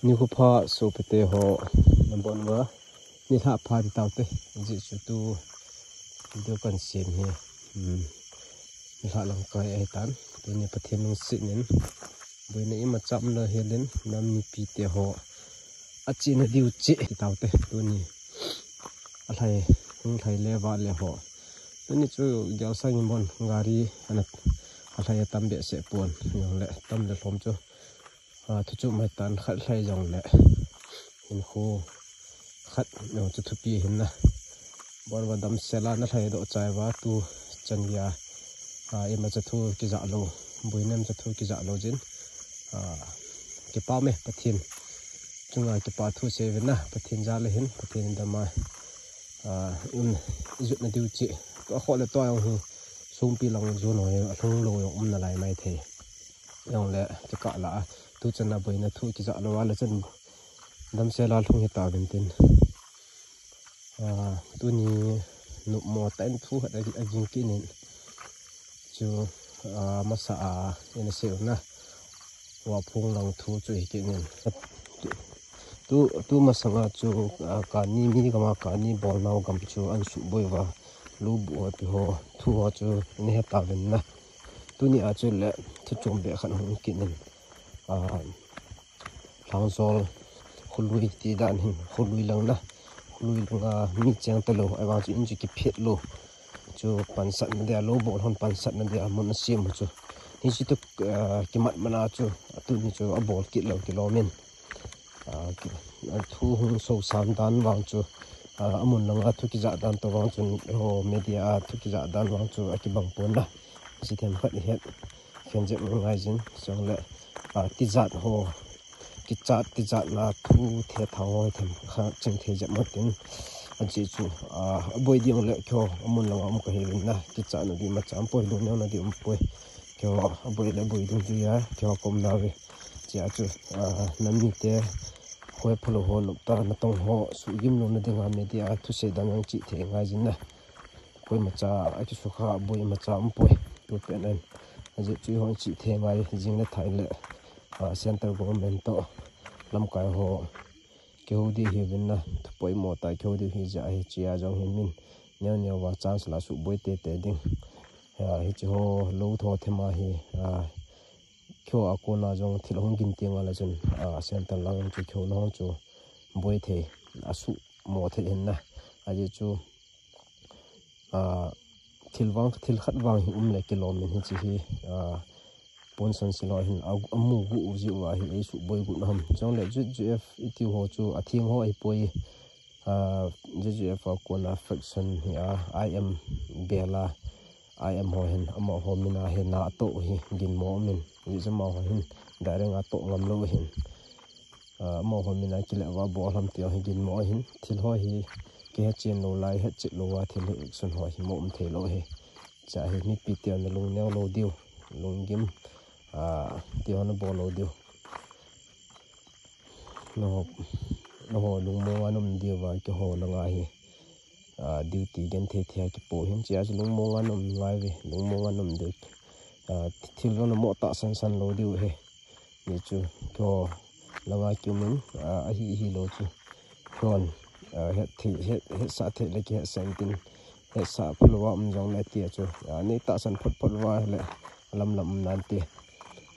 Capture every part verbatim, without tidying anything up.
Nikho pha sopite ho, nabon uva nilhah pha ti taute. Ajeh chu tu video kan sem hi, hmm, nilhah lang kai ahitan. Tuni Pathen lungset in boina imacha umlou helin, nam mipite ho achena diu cheh ti taute. Tuni alhai, hung lhai le vale ho. Tuni chu gel sang in bon gari ana alhai atam behseh pon, jongle tam le lhom chu, ah, thu chu mai tan, khat lhai jongle hinkho khat jong chu thupi ahin na. Bon uva damsel a nalhai doh chai uva tu chan geiya, ah, imacha thu kijah lou, boina imacha thu kijah lou jeh in, ah, kipa ume Pathen chunga kipa thu sei uvin na, Pathen jal ahin, Pathen in dam a, ah, um, ijotna diu cheh. Tua khoh le tua jong hi songpi lang jon ho hi alhung lou jong um nalai maithei. Jongle kikah lah a tu chan a boina thu kijah lou a le chan damsel a lhung hitauvin tin. Ah, tuni nopmo tah in thu khat a, aging kit in chu, ah, masa a ina sei u na, Vaphong lang thu chu hi kit in. Tu, tu masanga chu, ah, kani mi gam a kani bolnau gam chu ana suboi uva, lou buh ho ti ho thu ho chu ina hetauvin na. Tuni a chu le thu chom beh khat hung kit in. Ah, Lhangjol, Kholui ti dan hin, Kholui lang na, Kholui langa mi cheng talou, ahivang chu in chu kiphet lou. Chu pansatna dia, lou bol hon pansatna dia mun asem u chu. Hiche tu, ah, kimat man a chu, tuni chu abol kit lou kilom in. Ah, ki-, ah, thu hung sosan dan vang chu, ah, amun langa thu kijah dan toh vang chun, ho media a thu kijah dan vang chu akibang pon na. Hiche themkhat ihet khen jep ngai jin, chule, ah, tijat ho, kichat tijatna thu thethang ho themkhat ching thei jep mo tin, ajeh chu, ah, aboi ding le keiho amun langa um kahiuvin na, kichatna ding imacha umpoi, lungneo na ding umpoi, keiho aboi le boi ding dia keiho kaum nauve. Chea chu, ah, nam mite, hoi phalou ho, noptah natong ho suhgim louna dinga media a thusei dan jong chih thei ngai jin na. Koimacha akisukha boi imacha umpoi. Tupen in ajeh chu eihon chih thei ngai, jing le thai le, ah, central government toh lamkai ho kihou diu hiuvin na, thu poimo tah kihou diu hi jeh ahi, chea jong hi min neo neo va chance la suboi tete ding. Ah, hiche ho lou tho thema hi, ah, keiho a kona jong thil hung gin teng le chun, ah, central lang chu keiho na hung chu boi thei, asuhmo thei hin na. Ajeh chu, ah, thil vang, thil khat vang hi um le kilom in hiche hi, ah, ponsan silou hin a, amu gu u jeh uva hi eisuboi gu na ham. Chule Z J F iti ho chu atheng ho ahipoi, ah, Z J F a kona faction hi a, I M bel a, I M ho hin amaho min a hi na atoh hi ginmo um in, jeh chu amaho hin direct a toh ngam lou hin. Ah, amaho min a kile uva bol ham ti ho hi ginmo ahin, thil ho hi kihechen lou lai, hetchet lou a thil hi action ho hi mo um thei lou hi. Chea hi mipi teu na lungneo lou diu, lunggim, ah, ti ho na bol lou diu. Nangho, nangho lungmong a na um diu va, keiho langa hi, ah, duty genthei thei a kipo hin, chea chu lungmong a na um ngai uve, lungmong a na um diu. Ah, thi-, thil jong na mo tahsan san lou diu hi. Hichu keiho langa kium in, ah, ahi, hilou chu. Keiho, ah, het thei, het, hetsah thei le kihetsah in tin. Hetsah phot uva um jongle tia chu, ah, nei tahsan phot phot uva le lam lam um nante.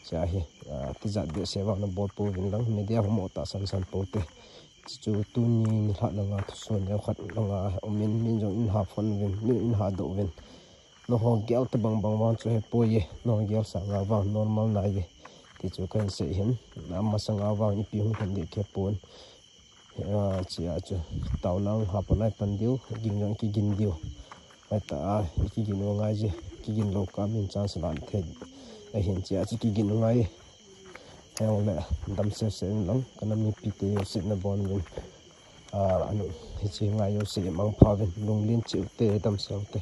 Chea hi, ah, tijat behseh vang na bol pouvin lang, media ho mo tahsan san poute. Chuchu tuni nilhah langa thusoh neo khat langa um in, min jong in ha phone uvin, min in ha doh uvin. Nangho gel tobang bang vang chu hepoi e, nangho gel sanga vang normal nai e. Ti chu kahin sei hin, amasanga vang ipi hung lhun ding kahepon. Ah, chea chu, taona hung ha pan lai pan diu, ging jong kigin diu. Ahi ta a, ikigin u ngai je, kigin lou kah min chance la thei. Ahin chea chu kigin u ngai. Hijong le, damsel sel in lang, ka nam mipite jouse nabon uvin. Ah, anu, hiche ngai jouse mangpha uvin, lunglen cheh ute, damsel ute.